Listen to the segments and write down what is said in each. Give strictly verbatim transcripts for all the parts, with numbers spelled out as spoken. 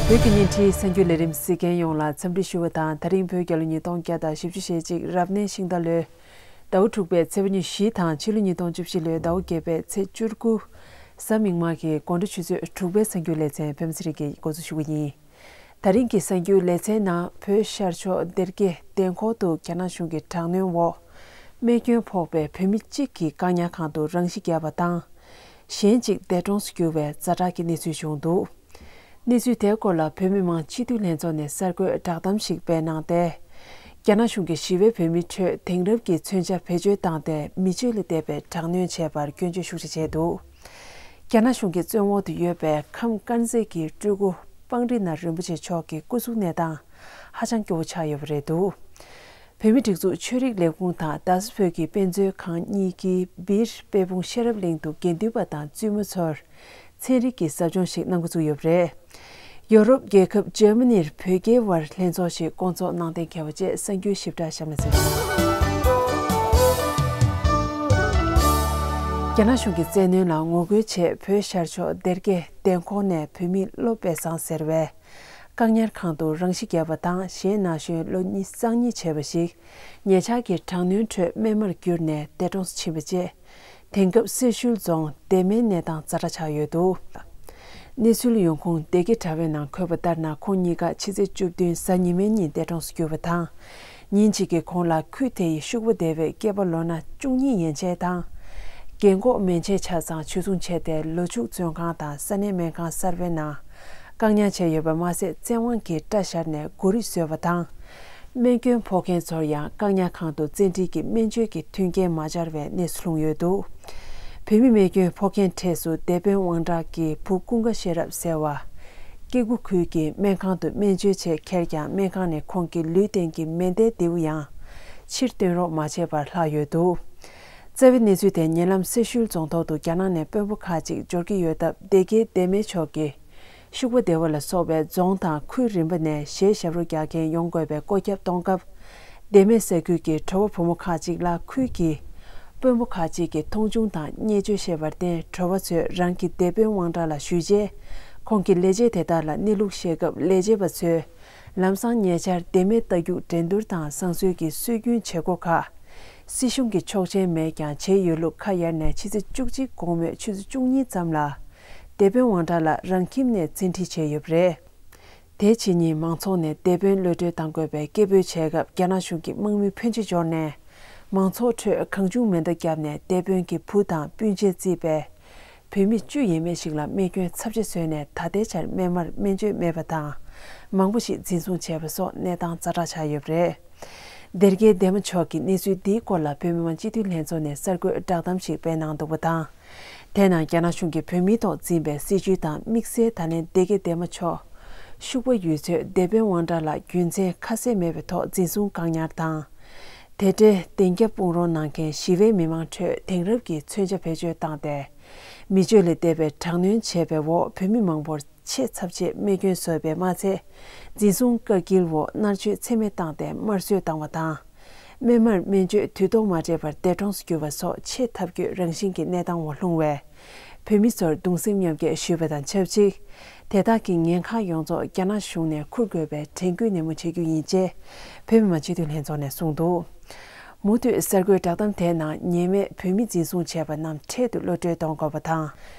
བོད་ཀྱི་བརྙན་འཕྲིན་གསར་འགྱུར་ལས་རིམ་གཟིགས་མཁན་ཡོངས་ལ་འཚམས་འདྲི་ཞུ་བ་དང་། ད་རིང་བོད་རྒྱལ་ལོ་ཉིས་སྟོང་བརྒྱ་དང་བཞི་བཅུ་ཞེ་གཅིག་རབ་གནས་ཤིང་རྟ་ལོའི་ཟླ་བ་དྲུག་པའི་ཚེས་པ་ཉི་ཤུ་དང་ཕྱི་ལོ་ཉིས་སྟོང་བཅུ་བཞི་ལོའི་ཟླ་བ་བརྒྱད་པའི་ཚེས་བཅུ་དགུ། གཟའ་མིག་དམར་གྱི་དགོང་དྲོ་ཆུ་ཚོད་དྲུག་པའི་གསར་འགྱུར་ལེ་ཚན་པད་མ་ཚེ་རིང་གིས་འགོ་འཛུགས་ཞུ་གི་ཡིན། ད་རིང་གི་གསར་འགྱུར་ལེ་ཚན་ནང་བོད་ཤར་ཕྱོགས་སྡེ་དགེ་གདན་ཁོག་ཏུ་རྒྱ་ནག་གཞུང་གི་དྲག་གནོན་འོག་རྨས་སྐྱོན་ཕོག་པའི་བོད་མི་གཅིག་གིས་བཀག་ཉར་ཁང་དུ་རང་ཤི་བརྒྱབ་པ་དང་། གཞན་གཅིག་འདས་གྲོངས་སུ་གྱུར་བའི་ཛ་དྲག་གི་གནས་ཚུལ་བྱུང་འདུག། གནས་ཚུལ་དེའི་སྐོར་ལ་བོད་མི་མང་སྤྱི་འཐུས་ལྷན་ཚོགས་ནས་གསར་འགོད་བསྒྲགས་གཏམ་ཞིག་སྤེལ་གནང་སྟེ། རྒྱ་ནག་གཞུང་གིས་ཞི་བའི་བོད་མིའི་ཁྲོད་དེང་རབས་ཀྱི་མཚོན་ཆ་བེད་སྤྱོད་བཏང་སྟེ་མི་སྤྱོད་ལས་འདས་པའི་དྲག་གནོན་བྱས་པར་སྐྱོན་བརྗོད་ཤུགས་ཆེ་བྱས་འདུག། རྒྱ་ནག་གཞུང་གི་བཙོན་འོག་ཏུ་ཡོད་པའི་ཁམས་དཀར་མཛེས་ཀྱི་སྤྲུལ་སྐུ་སྤང་རི་ན་རིན་པོ་ཆེ་མཆོག་གི་སྐུ་གཟུགས་གནས་སྟངས་ཧ་ཅང་སྐྱོ་བོ་ཆགས་ཡོད་པ་རེད་འདུག། བོད་མིའི་སྒྲིག་འཛུགས་ཆོས་རིག་ལས་ཁུངས་དང་རྡ་ས་བོད་ཀྱི་དཔེ་མཛོད་ཁང་གཉིས་ཀྱིས་སྦིར་དཔལ་སྤུངས་ཤེས་རབ་གླིང་དུ་དགེ་འདུན་པ་དང་བཙུན་མོ་ཚོར་ཚན་རིག་གི་ཟབ་སྦྱོང་ཞིག་གནང་འགོ་བཙུགས་ཡོད་པ་རེད། ཡོ་རོབ་རྒྱལ་ཁབ་འཇར་མ་ནིར་བོད་རྒྱའི་དབར་ལྷན་ཚོགས་ཤིག་བསྐོང་ཚོགས་གནང་གཏན་འཁེལ་བ་བཅས་གསར་འགྱུར་ཞིབ་ཕྲ་གཤམ་ལ་གཟིགས། རྒྱ་ནག་གཞུང་གི་བཙན་གནོན་ལ་ངོ་རྒོལ་ཆེད་བོད་ཤར་ཕྱོགས་སྡེ་དགེ་གདན་ཁོག་ནས་བོད་མི་བློ་དཔེ་བཟང་ཟེར་བས་བཀག་ཉར་ཁང་དུ་རང་ཤི་བརྒྱབ་པ་དང་། གཞན་ན་གཞོན་ལོ་ཉི་ཤུ་རྩ་གཉིས་བྱས་པ་ཞིག་ཉེ་ཆར་གྱི་དྲག་གནོན་ཁྲོད་རྨས་མར་གྱུར་ནས་འདས་གྲོངས་སུ་ཕྱིན་པ་བཅས། དེང་སྐབས་སེར་ཤུལ་རྫོང་སྡེར་མའི་གནས་སྟངས་ཛ་དྲག་ཆགས་ཡོད་འདུག། གནས་ཚུལ་ཡོང་ཁུངས་སྡེ་དགེ་དྲ་བའི་ནང་འཁོད་པ་ལྟར་ན། ཁོང་གཉིས་ཀ་ཕྱི་ཚེས་བཅུ་བདུན་གཟའ་ཉི་མའི་ཉིན་འདས་གྲོངས་སུ་གྱུར་པ་དང་། ཉིན་གཅིག་གི་གོང་ལ་ཁུལ་དེ་ཡི་ཤུག་པ་སྡེ་བའི་སྐྱེས་པ་ལོ་ན་བཅུ་གཉིས་ཡན་ཆད་དང་། རྒན་འཁོགས་མན་ཆད་ཆ་ཚང་འཇུ་བཟུང་བྱས་ཏེ། ལོ་ཕྱུགས་བཙོན་ཁང་དང་ས་གནས་སྨན་ཁང་གསར་པའི་ནང་བཀག་ཉར་བྱས་ཡོད་པ་མ་ཟད། བཙན་དབང་གིས་སྐྲ་བཞར་ནས་མགོ་རིལ་བཟོས་པ་དང་། རྨས་སྐྱོན་ཕོག་མཁན་ཚོར་ཡང་བཀག་ཉར་ཁང་དུ་བཙན་ཁྲིད་ཀྱིས་སྨན་བཅོས་ཀྱི་མཐུན་རྐྱེན་མ་སྦྱར་བའི་གནས་སུ་ལྷུང་ཡོད་འདུག། བོད་མི་རྨས་སྐྱོན་ཕོག་མཁན་གྲས་སུ་སྡེ་དཔོན་དབང་གྲགས་ཀྱི་བུ་ཀུན་དགའ་ཤེས་རབ་ཟེར་བ། སྐྱེ་རྒུ་ཁུལ་གྱི་སྨན་ཁང་དུ་སྨན་བཅོས་ཆེད་ཁྱེར་ཀྱང་། སྨན་ཁང་ནས་ཁོང་གི་ལུས་སྟེང་གི་མེ་མདའི་མདེའུ་ཡང་ཕྱིར་བཏོན་རོགས་མ་བྱས་པར་ལྷག་ཡོད་འདུག། རྩ་བའི་གནས་ཚུལ་དེ་ཉེ་ལམ་སེར་ཤུལ་རྫོང་ཐོག་ཏུ་རྒྱ་ནག་ནས་དཔོན་པོ་ཁག་ཅིག་འབྱོར་གྱི་ཡོད་སྟབས། སྡེ་དགེ་སྡེར་མའི་ཕྱོགས་ཀྱི་ཤུག་པ་སྡེ་བ་ལ་སོགས་པའི་རྫོང་དང་ཁུལ་རིམ་པ་ནས་གཞས་ཞབས་བྲོ་རྒྱག་མཁན་ཡོང་དགོས་པའི་བཀོད་ཁྱབ་གཏོང་སྐབས། སྡེར་མའི་ས་ཁུལ་གྱི་བྲོ་བ་བུ་མོ་ཁག་ཅིག་ལ་ཁུལ་གྱི་དཔོན་པོ་ཁག་ཅིག་གིས་མཐོང་ཆུང་དང་བརྙས་བཅོས་བྱས་པར་བརྟེན། བྲོ་བ་ཚོས་རང་གི་སྡེ་དཔོན་དབང་གྲགས་ལ་ཞུས་རྗེས། ཁོང་གིས་ལས་བྱེད་དེ་དག་ལ་གནས་ལུགས་བཤད་སྐབས། ལས་བྱེད་པ་ཚོས་ལམ་སང་ཉེ་ཆར་སྡེར་མའི་རྟ་རྒྱུག་འགྲན་བསྡུར་དང་བཟང་སྲོལ་གྱི་སྲོལ་རྒྱུན་བྱེད་སྒོ་ཁག་སྲིད་གཞུང་གི་ཆོག་མཆན་མེད་ཀྱང་བྱས་ཡོད་ལུགས་ཁ་གཡར་ནས། ཕྱི་ཚེས་བཅུ་གཅིག་དགོང་མོའི་ཆུ་ཚོད་བཅུ་གཉིས་ཙམ་ལ་སྡེ་དཔོན་དབང་གྲགས་ལགས་རང་ཁྱིམ་ནས་བཙན་ཁྲིད་བྱས་ཡོད་པ་རེད། དེའི་ཕྱི་ཉིན་མང་ཚོགས་ནས་སྡེ་དཔོན་གློད་གྲོལ་གཏང་དགོས་པའི་སྐད་འབོད་བྱས་སྐབས། རྒྱ་ནག་གཞུང་གི་དམག་མི་ཕོན་ཆེ་འབྱོར་ནས། མང་ཚོགས་ཁྲོད་གང་བྱུང་མེ་མདའ་བརྒྱབ་ནས། སྡེ་དཔོན་གྱི་བུ་དང་སྤུན་མཆེད་བརྩིས་པའི་བོད་མི་བཅུ་ཡས་མས་ཤིག་ལ་རྨས་སྐྱོན་ཚབས་ཆེ་བཟོས་ནས། ད་ལྟའི་ཆར་རྨས་མར་སྨན་བཅོས་སྨྲས་པ་དང་། མང་པོ་ཞིག་འཛིན་བཟུང་བྱས་པ་སོགས་གནས་སྟངས་ཛ་དྲག་ཆགས་ཡོད་པ་རེད། སྡེ་དགེ་སྡེར་མ་ཕྱོགས་ཀྱི་གནས་ཚུལ་འདིའི་སྐོར་ལ་བོད་མི་མང་སྤྱི་འཐུས་ལྷན་ཚོགས་ནས་གསར་འགོད་བསྒྲགས་གཏམ་ཞིག་སྤེལ་གནང་འདུག་པ་དང་། དེ་ནང་རྒྱ་ནག་གཞུང་གིས་བོད་མིའི་ཐོག་འཛིན་པའི་སྲིད་བྱུས་དང་། དམིགས་བསལ་ད་ལན་སྡེ་དགེ་སྡེར་མ་ཕྱོགས་ཤུག་པ་ཡུལ་ཚོའི་སྡེ་དཔོན་དབང་གྲགས་ལགས་རྒྱུ་མཚན་ཁ་གསལ་མེད་པའི་ཐོག་འཛིན་བཟུང་བཀག་ཉར་དང་། དེ་འབྲེལ་གདན་རྒྱབ་དཔུང་རོགས་གནང་མཁན་ཞི་བའི་མི་མང་ཁྲོད་དེང་རབས་ཀྱི་མཚོན་ཆ་བེད་སྤྱོད་བཏང་སྟེ། མི་སྤྱོད་ལས་འདས་པའི་དྲག་གནོན་བྱས་པའི་འོག་བོད་མི་མང་པོར་ཆེས་ཚབས་ཆེའི་རྨས་སྐྱོན་བཟོས་པས་མ་ཚད། འཛིན་བཟུང་བཀའ་འགྱུར་འོག་མནར་གཅོད་ཚད་མེད་བཏང་སྟེ་དམར་གསོད་བཏང་བ་དང་། རྨས་མར་སྨན་བཅོས་དུས་ཐོག་མ་སྤྲད་པར་འདས་གྲོངས་སུ་གྱུར་བ་སོགས་ཆེས་ཐབས་སྐྱོ་རང་བཞིན་གྱི་གནས་སྟངས་འོག་ལྷུང་བས། བོད་མི་ཚོར་གདུང་སེམས་མཉམ་སྐྱེད་ཞུས་པ་དང་ཆབས་ཅིག། དེ་དག་གི་ཉེན་ཁ་ཡོངས་རྫོགས་རྒྱ་ནག་གཞུང་ནས་འཁུར་དགོས་པའི་དྲན་སྐུལ་ནན་མོ་བྱེད་རྒྱུ་ཡིན་ཅེས་བོད་མི་མང་སྤྱི་འཐུས་ལྷན་ཚོགས་ནས་གསུངས་འདུག། མུ་མཐུད་གསར་འགོད་བསྒྲགས་གཏམ་དེའི་ནང་། ཉེས་མེད་བོད་མི་འཛིན་བཟུང་བྱས་པ་རྣམས་འཕྲལ་དུ་གློད་གྲོལ་གཏོང་དགོས་པ་དང་།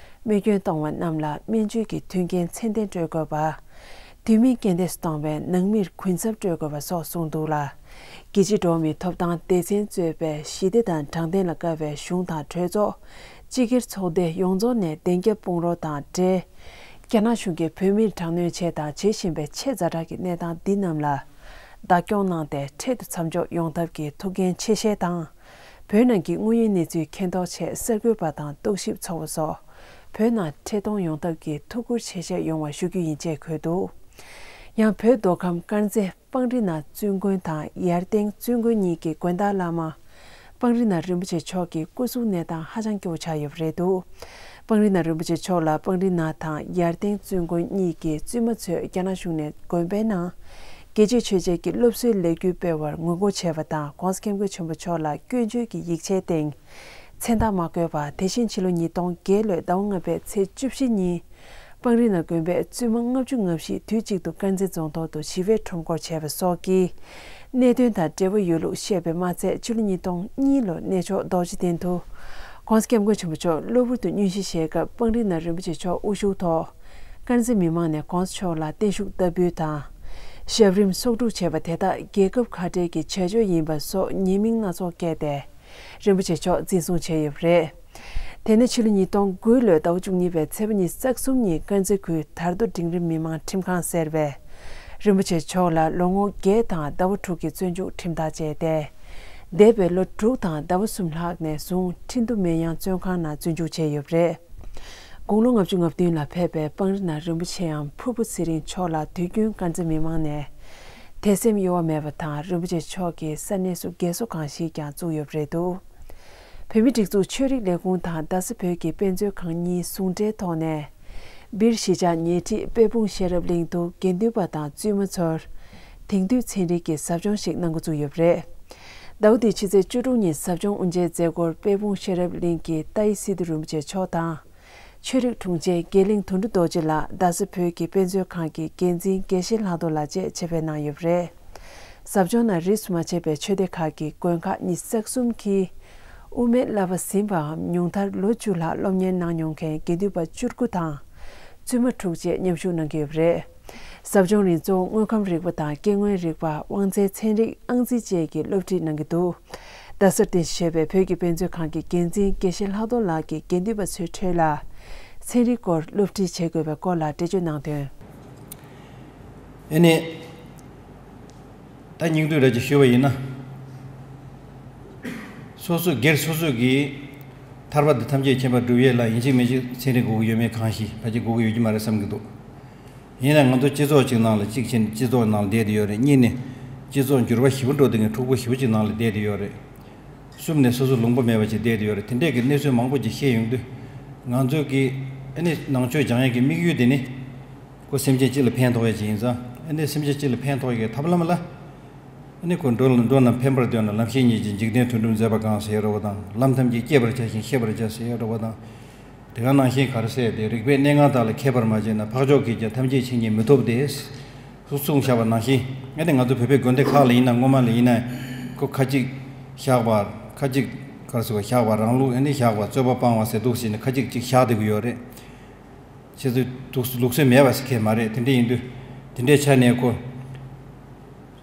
རྨས་སྐྱོན་བཏང་བ་རྣམས་ལ་སྨན་བཅོས་ཀྱི་མཐུན་རྐྱེན་ཚད་ལྡན་སྤྲོད་དགོས་པ། དུས་མིན་རྐྱེན་འདས་སུ་བཏང་བའི་ནང་མིར་གུན་གསབ་སྤྲོད་དགོས་པ་སོགས་གསུངས་འདུག་ལ། རྒྱལ་སྤྱིའི་འགྲོ་བ་མིའི་ཐོབ་ཐང་སྡེ་ཚན་གཙོས་པའི་ཞི་བདེ་དང་དྲང་བདེན་ལ་དཀའ་བའི་གཞུང་དང་གྲོས་ཚོགས། སྤྱི་སྒེར་ཚོགས་སྡེ་ཡོངས་རྫོགས་ནས་གདན་རྒྱབ་དཔུང་རོགས་དང་འབྲེལ། རྒྱ་ནག་གཞུང་གིས་བོད་མིར་དྲག་གནོན་བྱས་དང་བྱེད་བཞིན་པའི་ཆེས་ཛ་དྲག་གི་གནས་སྟངས་འདི་རྣམས་ལ་བདག་སྐྱོང་གནང་སྟེ། འཕྲལ་དུ་མཚམས་འཇོག་ཡོང་ཐབས་ཀྱི་ཐུགས་འགན་ཆེ་བཞེས་དང་། བོད་ནང་གི་དངོས་ཡོད་གནས་ཚུལ་མཁྱེན་རྟོགས་ཆེད་གསར་འགོད་པ་དང་རྟོག་ཞིབ་ཚོགས་པ་སོགས་བོད་ནང་འཕྲལ་གཏོང་ཡོང་ཐབས་ཀྱི་ཐུགས་ཁུར་ཆེ་བཞེས་ཡོང་བ་ཞུ་རྒྱུ་ཡིན་ཅེས་འཁོད་འདུག། ཡང་བོད་མདོ་ཁམས་དཀར་མཛེས་སྤང་རི་ན་བཙུན་དགོན་དང་ཡར་སྟེང་བཙུན་དགོན་གཉིས་ཀྱི་དགོན་བདག་བླ་མ་སྤང་རི་ན་རིན་པོ་ཆེ་མཆོག་གི་སྐུ་གཟུགས་གནས་སྟངས་ཧ་ཅང་སྐྱོ་བོ་ཆགས་ཡོད་པ་རེད་འདུག། སྤང་རི་ན་རིན་པོ་ཆེ་མཆོག་ལ་སྤང་རི་ན་དང་ཡར་སྟེང་བཙུན་དགོན་གཉིས་ཀྱི་བཙུན་མ་ཚོས་རྒྱ་ནག་གཞུང་ནས་དགོན་པའི་ནང་དགེ་ཆོས་མཆོད་མཇལ་གྱི་སློབ་གསོའི་ལས་འགུལ་སྤེལ་བར་ངོ་རྒོལ་བྱས་པ་དང་། ༸གོང་ས་༸སྐྱབས་མགོན་ཆེན་པོ་མཆོག་ལ་སྐྱོན་བརྗོད་ཀྱི་ཡིག་ཆའི་སྟེང་མཚན་རྟགས་མ་བཀོད་པ། དེ་བཞིན་ཕྱི་ལོ་ཉིས་སྟོང་བརྒྱད་ལོའི་ཟླ་བ་ལྔ་པའི་ཚེས་བཅུ་བཞི་ཉིན། སྤང་རི་ན་དགོན་པའི་བཙུན་མ་ལྔ་བཅུ་ང་བཞི་དུས་གཅིག་ཏུ་དཀར་མཛེས་རྫོང་ཐོག་ཏུ་ཞི་བའི་ཁྲོམ་སྐོར་བྱས་པ་སོགས་ཀྱི་གནད་དོན་དང་འབྲེལ་བ་ཡོད་ལུགས་བཤད་པས་མ་ཚད། ཕྱི་ལོ་ཉིས་སྟོང་གཉིས་ལོར་གནས་མཆོག་རྡོ་རྗེ་གདན་དུ་༧གོང་ས་༧སྐྱབས་མགོན་ཆེན་པོ་མཆོག་གློ་བུར་དུ་སྙུན་གཞི་བཞེས་སྐབས། སྤང་རི་ན་རིན་པོ་ཆེ་མཆོག་དབུ་བཞུགས་ཐོག་དཀར་མཛེས་མི་མང་ནས་༧གོང་ས་མཆོག་ལ་བརྟན་བཞུགས་བསྟར་འབུལ་དང་ཞབས་རིམ་གསོག་སྒྲུབ་བྱས་པ་དེ་དག་རྒྱལ་ཁབ་ཁ་བྲལ་གྱི་བྱ་སྤྱོད་ཡིན་པ་སོགས་ཉེས་མིང་སྣ་ཚོགས་བཀལ་ཏེ། རིན་པོ་ཆེ་མཆོག་འཛིན་བཟུང་བྱས་ཡོད་པ་རེད། དེ་ནས་ཕྱི་ལོ་ཉིས་སྟོང་དགུ་ལོའི་ཟླ་བ་བཅུ་གཉིས་པའི་ཚེས་པ་ཉི་ཤུ་རྩ་གསུམ་ཉིན་དཀར་མཛེས་ཁུལ་དར་མདོ་འབྲིང་རིམ་མི་མང་ཁྲིམས་ཁང་ཟེར་བས། རིན་པོ་ཆེ་མཆོག་ལ་ལོ་ངོ་བརྒྱད་དང་ཟླ་བ་དྲུག་གི་བཙོན་འཇུག་ཁྲིམས་ཐག་བཅད་དེ། འདས་པའི་ལོ་དྲུག་དང་ཟླ་བ་གསུམ་ལྷག་ནས་བཟུང་ཁྲིན་ཏུ་མེན་ཡང་བཙོན་ཁང་ནང་བཙོན་འཇུག་བྱས་ཡོད་པ་རེད། དགུང་ལོ་ལྔ་བཅུ་ང་བདུན་ལ་ཕེབས་པའི་སྤང་རི་ན་རིན་པོ་ཆེའམ་ཕུར་བུ་ཚེ་རིང་མཆོག་ལ་དུས་རྒྱུན་དཀར་མཛེས་མི་མང་ནས་དད་སེམས་གཡོ་བ་མེད་པ་དང་། རིན་པོ་ཆེ་མཆོག་གི་ས་གནས་སུ་རྒས་གསོ་ཁང་ཞིག་ཀྱང་བཙུགས་ཡོད་པ་རེད་འདུག་བོད་མིའི་སྒྲིག་འཛུགས་ཆོས་རིག་ལས་ཁུངས་དང་རྡ་ས་བོད་ཀྱི་དཔེ་མཛོད་ཁང་གཉིས་ཟུང་འབྲེལ་ཐོག་ནས། སྦིར་གཞིས་ཆགས་ཉེ་འཁྲིས་དཔལ་སྤུངས་ཤེས་རབ་གླིང་དུ་དགེ་འདུན་པ་དང་བཙུན་མ་ཚོར་དེང་དུས་ཚན་རིག་གི་ཟབ་སྦྱོང་ཞིག་གནང་འགོ་བཙུགས་ཡོད་པ་རེད། ཟླ་བ་འདིའི་ཕྱི་ཚེས་བཅུ་དྲུག་ཉིན་ཟབ་སྦྱོང་དབུ་འབྱེད་མཛད་སྒོར་དཔལ་སྤུངས་ཤེས་རབ་གླིང་གི་ཏཱའི་སི་ཏུ་རིན་པོ་ཆེ་མཆོག་དང་། ཆོས་རིག་དྲུང་ཆེ་དགེ་གླིང་དོན་གྲུབ་རྡོ་རྗེ་ལགས་རྡ་ས་བོད་ཀྱི་དཔེ་མཛོད་ཁང་གི་འགན་འཛིན་དགེ་བཤེས་ལྷག་རྡོར་ལགས་བཅས་ཆེད་ཕེབས་གནང་ཡོད་པ་རེད། ཟབ་སྦྱོང་ནང་རིས་སུ་མ་ཆད་པའི་ཆོས་སྡེ་ཁག་གི་དགོན་ཁག་ཉི་ཤུ་རྩ་གསུམ་གྱི་དབུ་མའི་བསླབ་པ་ཟིན་པའམ་ཉུང་མཐར་ལོ་བཅུ་ལྷག་སློབ་གཉེར་གནང་མྱོང་མཁན་དགེ་འདུན་པ་བཅུ་དགུ་དང་བཙུན་མ་དྲུག་བཅས་མཉམ་ཞུགས་གནང་གི་ཡོད་པ་རེད། ཟབ་སྦྱོང་རིང་གཙོ་བོ་དངོས་ཁམས་རིག་པ་དང་སྐྱེ་དངོས་རིག་པ། དབང་རྩའི་ཚན་རིག། ཨང་རྩིས་བཅས་ཀྱི་སློབ་ཁྲིད་གནང་གི་འདུག་རྡ་སར་རྟེན་གཞི་བྱས་པའི་བོད་ཀྱི་དཔེ་མཛོད་ཁང་གི་འགན་འཛིན་དགེ་བཤེས་ལྷག་རྡོར་ལགས་ཀྱིས་དགེ་འདུན་པ་ཚོའི་ཁྲོད་ལ་ཚན་རིག་སྐོར་སློབ་ཁྲིད་བྱེད་དགོས་པའི་སྐོར་ལ་འགྲེལ་བརྗོད་གནང་དོན། ཨ་ནི། ད་སྙིང་བསྡུས་ར་ཅིག་ཞུས་པ་ཡིན་ན། སོ་སོ་སྒེར་སོ་སོ་གིས་ཐར་པ་དང་ཐམས་ཅད་མཁྱེན་པ་སྒྲུབ་ཡས་ལ་ཡིན་གཅིག་མིན་གཅིག་ཚན་རིག་དགོས་ཀྱི་ཡོད་མེད་གང་ཞིག་ཕལ་ཆེར་དགོས་ཀྱི་ཡོད་ཀྱི་མ་རེད་བསམ་གྱི་འདུག་ཡིན་ན་ང་ཚོ་སྤྱི་ཚོགས་གཅིག་ནང་ལ་གཅིག་བྱས་ནས་སྤྱི་ཚོགས་ནང་ལ་བསྡད་དེ་ཡོད་རེད། གཉིས་ནས་སྤྱི་ཚོགས་འགྱུར་བ་ཞེ་པོ་འགྲོ་བསྡད་མཁན་འཁྲུག་པོ་ཞེ་པོ་གཅིག་ནང་ལ་བསྡད་དེ་ཡོད་རེད། གསུམ་ནས་སོ་སོ་ལུང་པ་མེད་པ་ཅིག་བསྡད་དེ་ཡོད་རེད། དེ་འདྲས་ཀྱི་གནས་ཚུལ་མང་པོ་ཅིག་ཤེས་ཡོང་དུས། ང་ཚོ་གི་ཨ་ནི་ནང་ཆོས་སྦྱང་ཡས་ཀྱི་དམིགས་ཡུལ་དེ་ནི། ཁོ་སེམས་ཅན་སྤྱི་ལ་ཕན་ཐོགས་ཡས་ཅིག་ཡིན་ཙང་། ཨ་ནི་སེམས་ཅན་སྤྱི་ལ་ཕན་ཐོགས་ཡས་ཀྱི་ཐབས་ལམ་ལ། ཨ་ནི་ཁོ་འགྲོ་ལ་འགྲོ་རྣམས་ཕན་པར་འདོད་ན། ལམ་ཤེས་ཉིད་ཀྱིས་འཇིག་རྟེན་དོན་སྒྲུབ་མཛད་པ་གང་ཟེར་ཡ་འདྲ་བོ་དང་། ལམ་ཐམས་ཅད་བསྐྱེད་པར་བྱ་ཞིང་ཤེས་པར་བྱ་ཟེར་ཡ་འདྲ་བོ་དང་། དེ་ག་ནང་བཞིན་ག་རེ་ཟེར་ཏེ། རིག་པའི་གནས་ལྔ་དག་ལ་མཁས་པར་མ་བྱས་ན། འཕགས་མཆོག་གིས་ཀྱང་ཐམས་ཅད་མཁྱེན་ཉིད་མི་ཐོབ་སྟེ། གསུངས་བཞག་པ་ནང་བཞིན། ཨ་ནི་ང་ཚོ་བོད་པའི་དགོན་སྡེ་ཁག་ལ་ཡིན་ན། སྔོན་མ་ལ་ཡིན་ན། ཁོ་ཁ་ཅིག་བཞག་པ། ཁ་ཅིག་ག་རེ་ཟེར་བ། བཞག་པ་རང་ལུགས། ཨ་ནི་བཞག་པ་རྩོད་པ་སྤང་བ་ཟེར་འདུག་ཟེར་ནས་ཁ་ཅིག་ཅིག་བཞག་བསྡད་ཀྱི་ཡོད་རེད། ཁྱེད་ཚོས་ལུགས་སྲོལ་མེད་པ་ཟེར་མཁན་མ་རེད། དེ་འདྲ་ཡིན་དུས། དེ་འདྲའི་ཆ་ནས་ཁོ།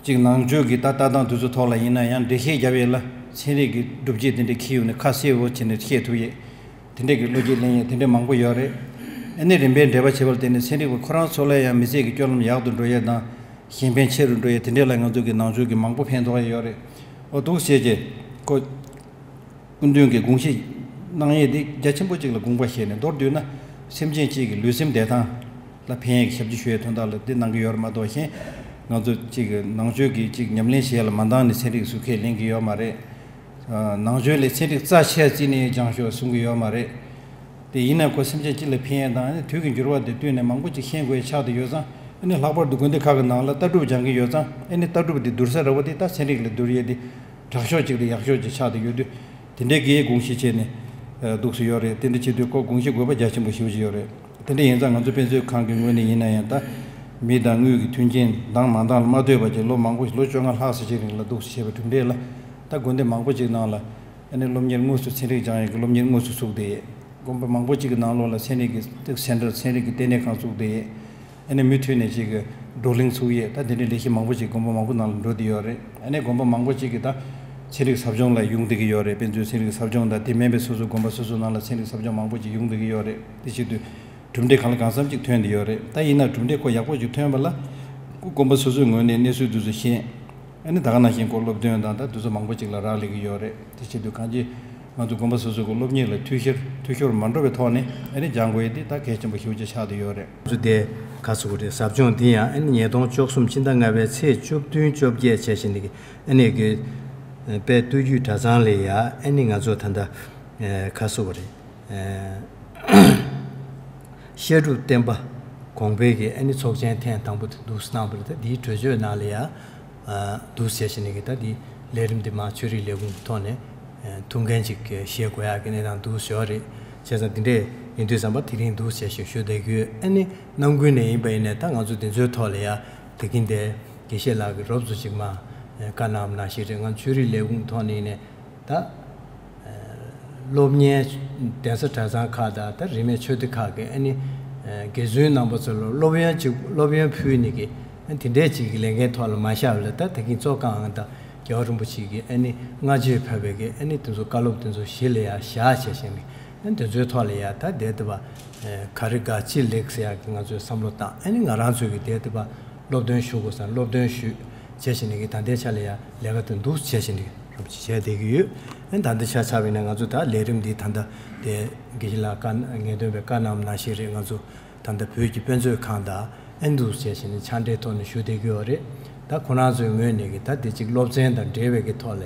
གཅིག་ནང་ཆོས་ཀྱི་ད་ལྟ་སྟངས་དེ་ཚོའི་ཐོག་ལ་ཡིན་ན་ཡང་། འགྲེལ་བཤད་རྒྱབ་ཡས་ལ་ཚན་རིག་གི་སྒྲུབ་བྱེད་དེ་འདྲ་འཁྱེར་ཡོང་ནས་ཁ་གསལ་བོ་བྱས་ནས་བཤད་ཐུབ་ཡས། དེ་འདྲ་གི་བློ་སྐྱེད་ལེན་ཡས་དེ་འདྲ་མང་པོ་ཡོད་རེད། ཨ་ནི་རིམ་པས་འགྲེལ་པ་བྱེད་པར་བརྟེན་ནས་ཚན་རིག་པ་ཁོ་རང་ཚོ་ལ་ཡང་མི་ཚེ་གི་སྤྱོད་ལམ་ཡག་ཏུ་འགྲོ་ཡས་དང་། གཞན་ཕན་ཆེ་རུ་འགྲོ་ཡས། དེ་འདྲ་ལ་ང་ཚོ་གི་ནང་ཆོས་ཀྱི་མང་པོ་ཕན་ཐོགས་ཡས་ཡོད་རེད། འོ་འདུག་བྱས་རྗེས་ཁོ། སྐུ་མདུན་གྱིས་དགོངས་བཞེས་གནང་ཡས་དེ་རྒྱ་ཆེན་པོ་གཅིག་ལ་དགོངས་པ་བཞེས་ནས། མདོར་བསྡུས་ན་སེམས་ཅན་གཅིག་གི་ལུས་སེམས་བདེ་ཐང་ལ་ཕན་ཡས་ཀྱི་ཞབས་ཕྱི་ཞུ་ཡས་དོན་དག་ལ་དེ་གནང་གི་ཡོད་རེད་མ་གཏོགས། གཞན་ང་ཚོ་གཅིག་གི་ནང་ཆོས་ཀྱི་གཅིག་ཉམས་ལེན་བྱེད་ཡས་ལ་མ་འདང་ནས་ཚན་རིག་ཟུར་ཁས་ལེན་གྱི་ཡོད་མ་རེད། ནང་ཆོས་ལས་ཚན་རིག་རྩ་ཆེ་བརྩིས་ནས་སྦྱང་ཤོག་གསུང་གི་ཡོད་མ་རེད། དེ་ཡིན་ན་ཁོ་སེམས་ཅན་སྤྱི་ལ་ཕན་ཡས་དང་། ཨ་ནི་དུས་ཀྱི་འགྱུར་བ་དང་བསྟུན་ནས་མང་པོ་ཅིག་ཤེས་དགོས་ཡས་ཆགས་བསྡད་ཡོད་ཙང་། ཨ་ནི་ལྷག་པར་དུ་དགོན་སྡེ་ཁག་གི་ནང་ལ་ལྟ་གྲུབ་སྦྱང་གི་ཡོད་ཙང་། ཨ་ནི་ལྟ་གྲུབ་དེ་བསྡུར་ས་ར་བ་དེ་ད་ཚན་རིག་ལ་བསྡུར་ཡས་དེ་དྲག་ཤོས་ཅིག་དང་ཡག་ཤོས་ཅིག་ཆགས་བསྡད་ཡོད་དུས། དེ་འདྲའི་གི་དགོངས་བཞེས་བྱས་ནས་འདུག་སེ་ཡོད་རེད། དེ་འདྲ་བྱེད་དུས་ཁོ་དགོངས་བཞེས་དགོས་པ་རྒྱ་ཆེན་པོ་ཞེ་པོ་ཅིག་ཡོད་རེད། དེ་འདྲ་ཡིན་ཙང་ང་ཚོ་དཔེ་མཛོད་ཁང་གི་ངོས་ནས་ཡིན་ན་ཡང་། ད་མི་དང་དངུལ་གྱི་མཐུན་རྐྱེན་འདང་མ་འདང་ལ་མ་ལྟོས་པ་བྱས། ལོ་མང་པོ། ལོ་བཅོ་ལྔ་ལྷག་ཙམ་ཅིག་རིང་ལ་འདུག་སེ་བྱས་པའི་གྲུབ་འབྲས་ལ། ད་དགོན་སྡེ་མང་པོ་ཅིག་ནང་ལ་ཨ་ནི་སློབ་གཉེར་དངོས་སུ། ཚན་རིག་སྦྱང་ཡས་ཀྱི་སློབ་གཉེར་དངོས་སུ་ཚུགས་བསྡད་ཡས། དགོན་པ་མང་པོ་ཅིག་གི་ནང་ལོགས་ལ་ཚན་རིག་གི་སེན་ཊར། ཚན་རིག་གི་ལྟེ་གནས་ཁང་ཚུགས་བསྡད་ཡས། ཨ་ནི་མུ་མཐུད་ནས་ཅིག་གི་བགྲོ་གླེང་ཚུགས་ཡས། ད་དེ་འདྲའི་ལས་གཞི་མང་པོ་ཅིག་དགོན་པ་མང་པོ་ནང་ལ་འགྲོ་བསྡད་ཡོད་རེད། ཨ་ནི་དགོན་པ་མང་པོ་ཅིག་གིས་ད་ཚན་རིག་ཟབ་སྦྱོང་ལ་ཡོང་བསྡད་ཀྱི་ཡོད་རེད། དཔེ་མཛོད་ཚན་རིག་ཟབ་སྦྱོང་དང་། དེ་མིན་པའི་སོ་སོའི་དགོན་པ་སོ་སོའི་ནང་ལ་ཚན་རིག་ཟབ་སྦྱོང་མང་པོ་ཅིག་ཡོང་བསྡད་ཀྱི་ཡོད་རེད། དེ་བྱེད་དུས་གྲུབ་འབྲས་གང་ལ་གང་འཚམ་ཅིག་ཐོན་བསྡད་ཡོད་རེད། ད་ཡིན་ན་གྲུབ་འབྲས་ཁོ་ཡག་པོ་ཅིག་ཐོན་པ་ལ། ཁོ་དགོན་པ་སོ་སོའི་ངོས་ནས་གནས་ཚུལ་དེ་ཚོ་ཤེས། ཨ་ནི་ད་ག་ནང་བཞིན་ཁོ་སློབ་སྟོན་དང་། ད་དེ་ཚོ་མང་པོ་ཅིག་ལ་རག་ལས་ཀྱི་ཡོད་རེད། དེ་བྱེད་དུས་གང་ཅི། ང་ཚོ་དགོན་པ་སོ་སོ་གི་སློབ་གཉེར་ལ་འཐུས་ཤོར། འཐུས་ཤོར་མ་འགྲོ་བའི་ཐོག་ནས་ཨ་ནི་སྦྱང་དགོས་ཡས་དེ་ད་གལ་ཆེན་པོ་ཞེ་པོ་ཅིག་ཆགས་བསྡད་ཡོད་རེད། ང་ཚོ་དེ་ག་ཟེར་དགོས་རེད། ཟབ་སྦྱོང་འདི་ཡང་ཨ་ནི་ཉིས་སྟོང་བཅུ་གསུམ་ཕྱི་ཟླ་ལྔ་པའི་ཚེས་བཅུ་བདུན་བཅོ་བརྒྱད་བྱས་བཞིན་གྱི་ཨ་ནི་གི་དཔལ་སྟོད་རྒྱུད་གྲྭ་ཚང་ལ་ཡ། ཨ་ནི་ང་ཚོ་ད་ལྟ་ག་ཟེར་དགོས་རེད། བཤད་སྒྲུབ་བསྟན་པ་གོང་འཕེལ་གྱི་ཨ་ནི་ཚོགས་ཆེན་ཐེངས་དང་པོ་དེ་འདུག་སེ་གནང་བ་རེད། ད་འདིའི་གྲོས་ཆོད་ནང་ལ་ཡ། འདུག་སེ་བྱས་ནས་ཀྱི་ད་འདི་ལས་རིམ་འདི་མར་ཆོས་རིག་ལས་ཁུངས་ཀྱི་ཐོག་ནས་ཐུགས་འགན་ཅིག་བཞེས་དགོས་ཡག་གི་གནས་སྟངས་འདུག་སེ་ཡོད་རེད། བྱས་ཙང་འདི་འདྲས་ ཡིན་དུས་ཙམ་པ་དེ་རིང་འདུག་བྱས་ཤིང་ཞུ་བསྡད་ཀྱི་ཡོད། ཨ་ནི་ནམ་རྒྱུན་ནས་ཡིན་པ་ཡིན་ནའི་ད་ང་ཚོ་འདི་ཚོའི་ཐོག་ལ་ཡ་དེ་གིན་དེ་དགེ་བཤེས་ལགས་ཀྱིས་རོབ་ཙམ་ཅིག་མ་བཀའ་གནང་བ་ནང་བཞིན་རེད། ང་ཆོས་རིག་ལས་ཁུངས་ཐོག་ནས་ཡིན་ནའི་ད་སློབ་གཉེར་གདན་ས་གྲྭ་ཚང་ཁག་དང་ད་རིས་མེད་ཆོས་སྡེ་ཁག་གི་ཨ་ནི་དགེ་བཙུན་རྣམ་པ་ཚོ་ལ་སློབ་ཡོན་ཅིག་སློབ་ཡོན་ཕུལ་ནས་ཀྱི་ཨ་དེ་འདྲས་ཅིག་གི་ལས་འགན་ཐོག་ལ་མ་བཞག་པ་ལ་ད་དེ་གིན་གཙོ་རྐང་ཨང་དང་རྒྱལ་བ་རིན་པོ་ཆེ་གི་ཨ་ནི་སྔ་རྗེས་ཕེབས་པའི་གི་ཨ་ནི་དེ་ཚོ་བཀའ་སློབ་དེ་ཚོ་གཞི་ལ་ཡ་བཞག་བྱས་བྱས་ནས་ཨ་དེ་ཚོའི་ཐོག་ལ་ཡ་ད་བསྡད་དེ་བ་ག་རེ་ག་ཅི་ལེགས་ཟེར་ཡག་གི་ང་ཚོས་བསམ་བློ་བཏང་ཨ་ནི་ང་རང་ཚོས་གི་བསྡད་དེ་བ་སློབ་སྟོན་ཞུ་དགོས་ས་སློབ་སྟོན་ཞུས་བྱས་བྱས་ནས་གི་ད་ལྟའི་ཆ་ལ་ཡ་ལས་ཀ་དེ་འདུག་བྱས་བྱས་ནས་རོབ་ཅིག་བྱས་བསྡད་ཀྱི་ཡོད། ཨ་ནི་ད་ལྟ་ཆ་ཚང་བ་ཡིན་ན་ང་ཚོ་ད་ལས་རིམ་འདི་ད་ལྟ་དེ་དགེ་བཤེས་ལགས་བཀའ་ངེས་སྟོན་པའི་བཀའ་གནང་བ་ནང་བཞིན་རེད། ང་ཚོ་ད་ལྟ་བོད་ཀྱི་དཔེ་མཛོད་ཁང་དང་ཨ་ནི་འདུག་བྱས་བྱས་ནས་ཕྱག་འབྲེལ་ཐོག་ནས་ཞུ་བསྡད་ཀྱི་ཡོད་རེད། ད་ཁོ་རང་ཚོའི་ངོས་ནས་ཀྱི་ད་དེ་གཅིག་སློབ་ཚན་དང་འབྲེལ་བའི་གི་ཐོག་ལས་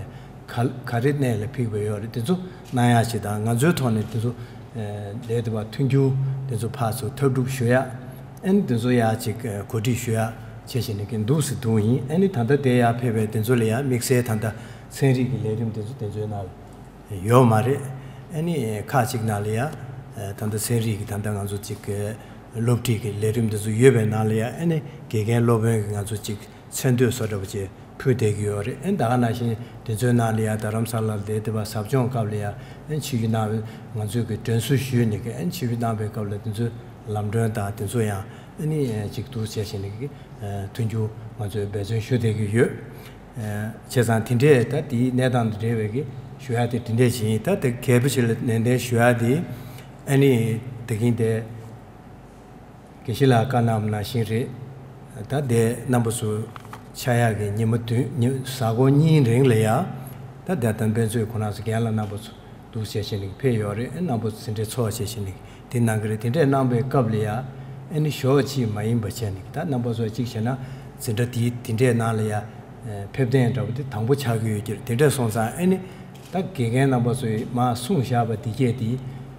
ག་ག་རེ་གནད་ལ་ཕིགས་པ་ཡོད་རེད། དེ་ཚོ་གནང་ཡག་ཅིག་དང་ང་ཚོའི་ཐོག་ནས་དེ་ཚོ་ལས་དེ་བ་མཐུན་འགྱུར་དེ་ཚོ་ཕར་ཚུར་ཐབས་སྒྲུབ་ཞུ་ཡག་ཨ་ནི་དེ་ཚོ་ཡག་ཅིག་གོ་སྒྲིག་ཞུ་ཡག་བྱས་བྱས་ནས་ཀྱི་འདུག་སེ་འདུག་ཡིན། ཨ་ནི་ད་ལྟ་དེ་ཡག་ཕེབས་པའི་དེ་ཚོ་ལ་ཡག་དམིགས་བསལ་ད་ལྟ་ཚན་རིག་གི་ལས་རིམ་དེ་ཚོ་དེ་ཚོའི་ནང་ལ་ཡོད་མ་རེད། ཨ་ནི་ཁག་ཅིག་ནང་ལ་ཡ་ད་ལྟ་ཚན་རིག་གི་ད་ལྟ་ང་ཚོ་ཅིག་སློབ་ཁྲིད་ཀྱི་ལས་རིམ་དེ་ཚོ་ཡོད་པའི་ནང་ལ་ཡ་ཨ་ནི་དགེ་རྒན་སློབ་དཔོན་གྱི་ང་ཚོ་ཅིག་མཚན་བསྟོད་བཟོ་འདྲ་པོ་ཅིག་ཕུལ་བསྡད་ཀྱི་ཡོད་རེད། ཨ་ནི་ད་ག་ནང་བཞིན་དེ་ཚོའི་ནང་ལ་ཡ་རྡ་རམ་ས་ལ་ལ་བསྡད་དེ་བ་ཟབ་སྦྱོང་སྐབས་ལ་ཡ་ཨ་ནི་ཆིབས་བསྒྱུར་གནང་བའི་ང་ཚོས་ཀྱི་དྲན་གསོ་ཞུས་ནས་ཀྱི་ཨ་ནི་ཆིབས་བསྒྱུར་གནང་བའི་སྐབས་ལ་དེ་ཚོའི་ལམ་གྲོན་དང་དེ་ཚོ་ཡང་ཨ་ནི་ཅིག་འདུག་བྱས་བྱས་ནས་ཀྱི་མཐུན་འགྱུར་ང་ཚོས་འབད་བརྩོན་ཞུ་བསྡད་ཀྱི་ཡོད། བྱས་ཙང་དེ་འདྲས་ད་དེའི་གནས་སྟངས་དང་འབྲེལ་བའི་གི་ཞུ་ཡག་དེ་དེ་འདྲས་ཅིག་ཡིན། ད་དེ་གལ་པོ་ཆེ་ལ་ནན་ཏན་ཞུ་ཡག་དེ་ཨ་ནི་དེ་གིན་དེ་དགེ་བཤེས་ལགས་བཀའ་གནང་བ་ནང་བཞིན་རེད། ད་དེ་རྣམ་པ་ཚོ་ཆགས་ཡག་གི་ཉི་མ་བདུན་ཉི་གཟའ་འཁོར་གཉིས་རིང་ལ་ཡ་ད་དེ་ད་དཔེ་མཛོད་ཁོ་རང་ཚོ་རྒན་ལགས་རྣམ་པ་ཚོ་འདུག་བྱས་བྱས་ནས་ཕེབས་ཡོད་རེད། རྣམ་པ་ཚོ་འཛིན་གྲྭའི་ཚོགས་བྱས་བྱས་ནས་དེ་གནང་གི་རེད། དེ་འདྲས་གནང་པའི་སྐབས་ལ་ཡ་ཨ་ནི་ཞོགས་གཅིག་མ་ཡིན་པ་བྱས་ནས་ད་རྣམ་པ་ཚོ་གཅིག་བྱས་ན་འཛིན་གྲྭ་དེའི་དེ་འདྲས་ནང་ལ་ཡ་ཕེབས་ཐེངས་འདྲ་པོ་དེ་དང་པོ་ཆགས་ཀྱི་ཡོད་ཀྱི་རེད། དེ་འདྲས་སོང་ཙང་ཨ་ནི་ད་དགེ་རྒན་རྣམ་པ་ཚོས་མར་གསུངས་བཞག་པ་དེ་གས་དེ་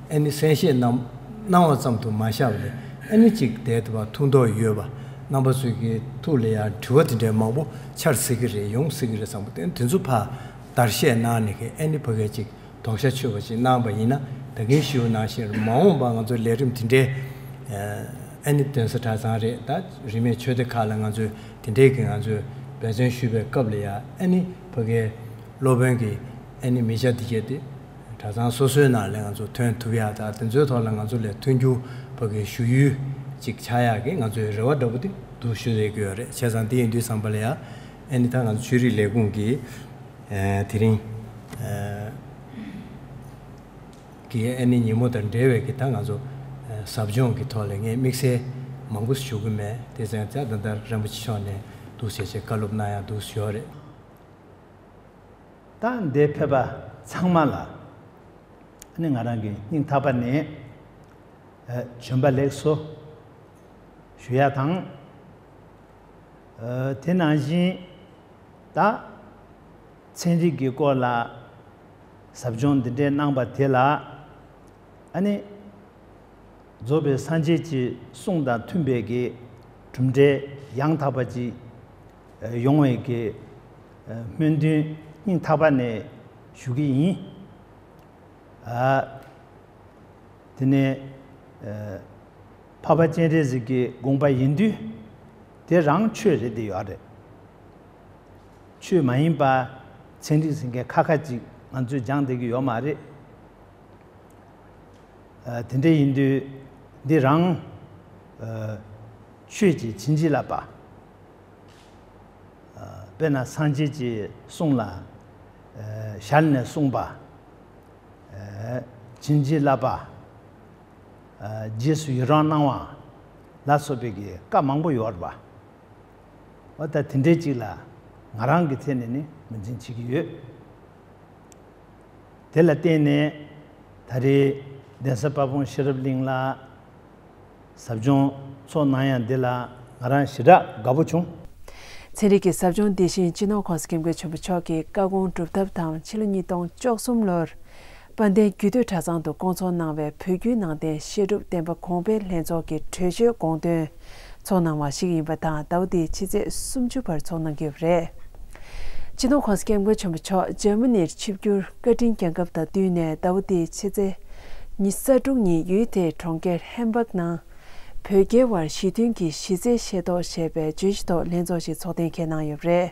ཨ་ནི་གསན་བཞེས་གནང་གནང་བ་ཙམ་དུ་མ་བཞག་པ་ལས་ཨ་ནི་གཅིག་བསྡད་དེ་བ་ཐུགས་འདོད་ཡོད་པ་རྣམ་པ་ཚོས་ཀྱི་ཐུགས་ལ་ཡ་དྲི་བ་དེ་འདྲས་མང་པོ་འཆར་སྲིད་ཀྱི་རེད། ཡོང་སྲིད་ཀྱི་རེད་བསམ་པ་དེ་དེ་ཚོ་ཕར་བརྡར་ཤ་གནང་ནས་ཀྱི་ཨ་ནི་ཕ་གིར་གཅིག་དོགས་ཤ་ཆོད་པ་ཞིག་གནང་པ་ཡིན་ན་ད་གིན་ཞུས་པ་ནང་བཞིན་མ་འོངས་པ་ང་ཚོ་ལས་རིམ་དེ་འདྲའི་ཨ་ནི་གདན་ས་གྲྭ་ཚང་རེད། ད་རིས་མེད་ཆོས་སྡེ་ཁག་ལ་ང་ཚོས་དེ་འདྲའི་གི་ང་ཚོས་འབད་བརྩོན་ཞུས་པའི་སྐབས་ལ་ཡ་ཨ་ནི་ཕ་གིའི་སློབ་དཔོན་གྱི་ཨ་ནི་མི་ཆ་དེ་གས་དེ་གྲྭ་ཚང་སོ་སོའི་ནང་ལ་ང་ཚོ་ཐོན་ཐུབ་ཡག་དང་དེ་ཚོའི་ཐོག་ལ་ང་ཚོ་ལས་མཐུན་འགྱུར་ཕ་གིའི་ཞུ་ཡུལ་ཅིག་ཆགས་ཡག་གི་ང་ཚོའི་རེ་བ་འདྲ་པོ་དེ་འདུག་ཞུ་རེ་གི་ཡོད་རེད། བྱས་ཙང་དེ་ཡིན་དུས་ཙམ་པ་ལ་ཡ་ཨ་ནི་ད་ང་ཚོ་ཆོས་རིག་ལས་ཁུངས་ཀྱི་ཨ་དེ་རིང་ཨ་གི་ཨ་ནི་ཉིན་མོ་དང་འབྲེལ་བའི་གི་ད་ང་ཚོ་ཨ་ཟབ་སྦྱོང་གི་ཐོག་ལ་ངས་དམིགས་བསལ་མང་པོ་ཞུ་གི་མེད། དེ་ཙང་ད་ད་ལྟ་རིན་པོ་ཆེ་མཆོག་ནས་འདུག་བྱས་བྱས་བཀའ་སློབ་གནང་ཡག་འདུག་ཞུ་ཡོད་རེད། ད་འདིར་ཕེབས་པ་ཚང་མ་ལ་ཨ་ནི་ང་རང་གི་སྙིང་ཐག་པ་ནས་ཨ་བྱོན་པ་ལེགས་སོ་ཞུ་ཡག་དང་། ཨ་དེ་ནང་བཞིན་ད་ཚན་རིག་གི་སྐོར་ལ་ཟབ་སྦྱོང་འདི་འདྲའི་གནང་པ་དེ་ལ་ཨ་ནི་རྫོགས་པའི་སངས་རྒྱས་ཀྱི་གསུང་དང་མཐུན་པའི་གི་གྲུབ་འབྲས་ཡང་དག་པ་ཅིག་ཡོང་བའི་གི་སྨོན་འདུན་སྙིང་ཐག་པ་ནས་ཞུ་གི་ཡིན། ཨ་དེ་ནས་ཨ་འཕགས་པ་སྤྱན་རས་གཟིགས་ཀྱི་དགོངས་པ་ཡིན་དུས་དེ་རང་ཆོས་རེད་དེ་ཡོད་རེད། ཆོས་མ་ཡིན་པ་ཚན་རིག་ཟེར་མཁན་ཁ་ཁ་ཅིག་ང་ཚོས་སྦྱང་བསྡད་ཀྱི་ཡོད་མ་རེད། ཨ་དེ་འདྲ་ཡིན་དུས་འདི་རང་ཨ་ཆོས་ཀྱི་བྱིན་གྱིས་བརླབས་པ། ཨ་དཔེར་ན་སངས་རྒྱས་ཀྱི་གསུང་ལ་ཨ་ཞལ་ནས་གསུངས་པ། ཨ་བྱིན་གྱིས་བརླབས་པ། ཨ་རྗེས་སུ་ཡི་རང་གནང་བ་ལ་སོགས་པའི་གི་བཀའ་མང་པོ་ཡོད་རེད་པ། འོ་ད་དེ་འདྲའི་ཅིག་ལ་ང་རང་གི་ཐད་ནས་ནི་ངོས་འཛིན་བྱེད་ཀྱི་ཡོད། དེ་ལ་བརྟེན་ནས་ད་རེས་གདན་ས་དཔལ་སྤུངས་ཤེས་རབ་གླིང་ལ་ཟབ་སྦྱོང་ཚོགས་གནང་ཡ་འདི་ལ་ང་རང་ཞེ་དྲག་དགའ་པོ་བྱུང་། ཚན་རིག་གི་ཟབ་སྦྱོང་འདི་བཞིན་སྤྱི་ནོར་༸གོང་ས་༸སྐྱབས་མགོན་ཆེན་པོ་མཆོག་གི་བཀའ་དགོངས་སྒྲུབ་ཐབས་དང་ཕྱི་ལོ་ཉིས་སྟོང་བཅུ་གསུམ་ལོར་དཔལ་ལྡན་རྒྱུད་སྟོད་གྲྭ་ཚང་དུ་བསྐོང་ཚོགས་གནང་བའི་བོད་བརྒྱུད་ནང་བསྟན་བཤད་སྒྲུབ་བསྟན་པ་གོང་འཕེལ་ལྷན་ཚོགས་ཀྱི་གྲོས་ཆོད་དགོངས་དོན་ཚོགས་གནང་བ་ཞིག་ཡིན་པ་དང་ཟླ་བ་འདིའི་ཕྱི་ཚེས་སུམ་ཅུ་བར་ཚོགས་གནང་གི་ཡོད་པ་རེད། སྤྱི་ནོར་༸གོང་ས་༸སྐྱབས་མགོན་ཆེན་པོ་མཆོག་འཇར་མ་ནིར་ཆིབས་བསྒྱུར་བཀའ་དྲིན་བསྐྱངས་སྐབས་དང་བསྟུན་ནས་ཟླ་བ་འདིའི་ཕྱི་ཚེས་ ཉི་ཤུ་རྩ་དྲུག་ཉིན་ཡུལ་དེའི་གྲོང་ཁྱེར་ཧེམ་སྦག་ནང་བོད་རྒྱའི་དབར་ཞི་མཐུན་གྱི་གཞི་རྩའི་ཤེས་རྟོགས་ཞེས་པའི་བརྗོད་གཞི་ཐོག་ལྷན་ཚོགས་ཤིག་ཚོགས་གཏན་འཁེལ་གནང་ཡོད་པ་རེད།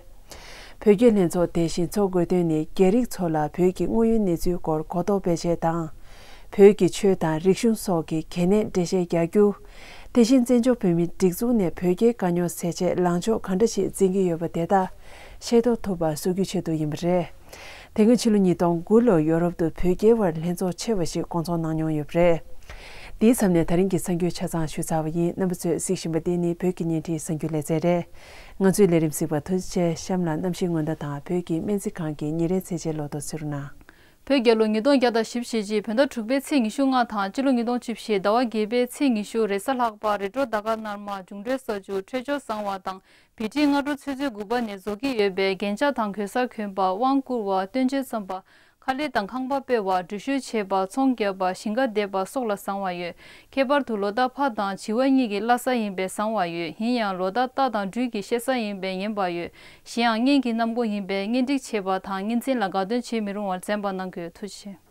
བོད་རྒྱའི་ལྷན་ཚོགས་དེ་བཞིན་ཚོགས་དགོས་དོན་ནི་རྒྱ་རིགས་ཚོ་ལ་བོད་ཀྱི་དངོས་ཡོད་གནས་ཚུལ་སྐོར་གོ་རྟོགས་སྤེལ་ཆེད་དང་། བོད་ཀྱི་ཆོས་དང་རིག་གཞུང་སོགས་ཀྱི་གལ་གནད་འགྲེལ་བཤད་རྒྱག་རྒྱུ། དེ་བཞིན་བཙན་བྱོལ་བོད་མིའི་སྒྲིག་འཛུགས་ནས་བོད་རྒྱའི་དཀའ་རྙོག་སེལ་ཆེད་ལངས་ཕྱོགས་ག་འདྲ་ཞིག་འཛིན་གྱི་ཡོད་པ་དེ་དག་ཤེས་རྟོགས་ཐུབ་པ་བཟོ་རྒྱུའི་ཆེད་དུ་ཡིན་པ་རེད། དེ་སྔོན་ཕྱི་ལོ་ཉིས་སྟོང་དགུ་ལོར་ཡོ་རོབ་ཏུ་བོད་རྒྱའི་དབར་ལྷན་ཚོགས་ཆེ་བ་ཞིག་བསྐོང་ཚོགས་གནང་མྱོང་ཡོད་པ་རེད། དེའི་མཚམས་ནས་ད་རིང་གི་གསར་འགྱུར་ཆ་ཚང་ཞུས་ཚར་བ་ཡིན། རྣམ་པ་ཚོས་གཟིགས་བཞིན་པ་འདི་ནི་བོད་ཀྱི་བརྙན་འཕྲིན་གསར་འགྱུར་ལེ་ཚན་རེད། ང་ཚོའི་ལས་རིམ་གཟིགས་པར་ཐུགས་རྗེ་ཆེ། གཤམ་ལ་གནམ་གཤིས་སྔོན་བརྡ་དང་བོད་ཀྱི་སྨན་རྩིས་ཁང་གི་ཉིན་རེའི་ཚེས་ཆའི་ལོ་ཐོ་གསན་རོགས་གནང་། བོད་རྒྱལ་ལོ་ཉིས་སྟོང་བརྒྱ་དང་བཞི་བཅུ་ཞེ་གཅིག་བོད་ཟླ་དྲུག་པའི་ཚེས་ཉི་ཤུ་ལྔ་དང་སྤྱི་ལོ་ཉིས་སྟོང་བཅུ་བཞི་ཟླ་བ་བརྒྱད་པའི་ཚེས་ཉི་ཤུ་རེས་གཟའ་ལྷག་པ། རེས་འགྲོགས་ཟླ་སྐར་སྣར་མ། འབྱུང་འཕྲོད་ས་ཆུ། འཕྲོད་སྦྱོར་བཟང་བ་དང་བི་ཊི་སྔ་དྲོ་ཆུ་ཚོད་དགུ་པ་ནས་རྫོགས་ཀྱི་ཡོད་པས་རྒྱན་ཆ་དང་གོས་གསར་གྱོན་པ། དབང་བསྐུར་བ། སྟོན་ཆས་བརྩམས་པ། ཁ་ལས་དང་ཁང་པ་སྤོས་པ། འགྲུལ་བཞུད་བྱེད་པ། ཚོང་བརྒྱབ་པ། ཞིང་ཁ་འདེབས་པ་སོགས་ལ་བཟང་བ་ཡོད། ཁྱད་པར་དུ་ལོ་རྟགས་ཕག་དང་བྱི་བ་གཉིས་ཀྱི་བླ་གཟའ་ཡིན་པས་བཟང་བ་ཡོད། ཡིན་ཡང་ལོ་རྟགས་རྟ་དང་སྦྲུལ་གྱི་གཤེད་གཟའ་ཡིན་པས་ངན་པ་ཡོད། གཞན་ཡང་གཉེན་གྱི་གནམ་སྒོ་ཡིན་པས་གཉེན་སྒྲིག་བྱེད་པ་དང་གཉེན་ཚན་ལ་དགའ་སྟོན་བྱེད་མི་རུང་བར་གཟན་པ་གནང་དགོས། ཐུགས་རྗེ་ཆེ།